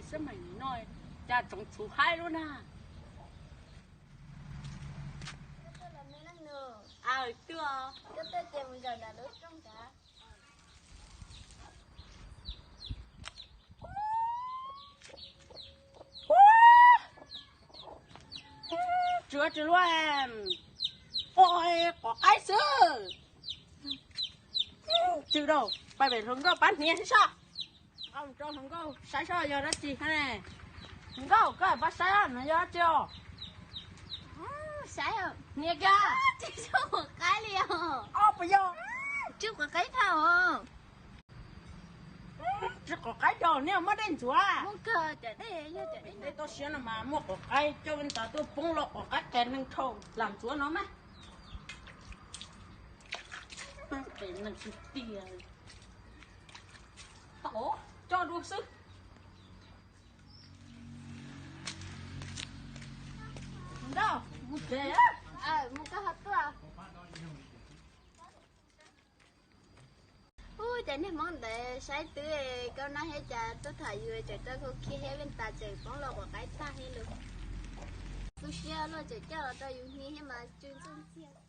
Xab meem no cas tsoov txhuv haib lub na. Aw, tuaj. Tsuav tsis luaj, ua qov qaib xwb. Tsis dau, pab pem hluas nkauj pab hniav sib soj. Nqa mus rau hluas nkauj saib soj yog dab tsi ne. Hluas nkauj, koj pab saib no yog dab tsi os? Saib, hniav kiag. Tsis tsuav qov qaib li os. Ob puas yog? Tsuav qov qaib dhau os. Tsis qov qaib dhau, neb muab dej ntxuav. Muab kawg, cov dej, yog cov dej toj siab no mas muaj qov qaib, coj ntav tuaj poob los qov qaib qia neeg dhau, lam ntxuav no mas. Qia neeg tiag tiag. Tau, coj dua xwb. Ntau, mus tsev. Mus koj ho tuaj. Ub, cov niag Hmoob ntawd saib twb kau nab thiab cas tuaj tham yus tseem rau khau khi thiab, peb tas tseem poob los qov qaib tag thiab lus. Tu siab luaj, tseem coj los rau yus hniav thiab mas tsw ntxuj ntxiag.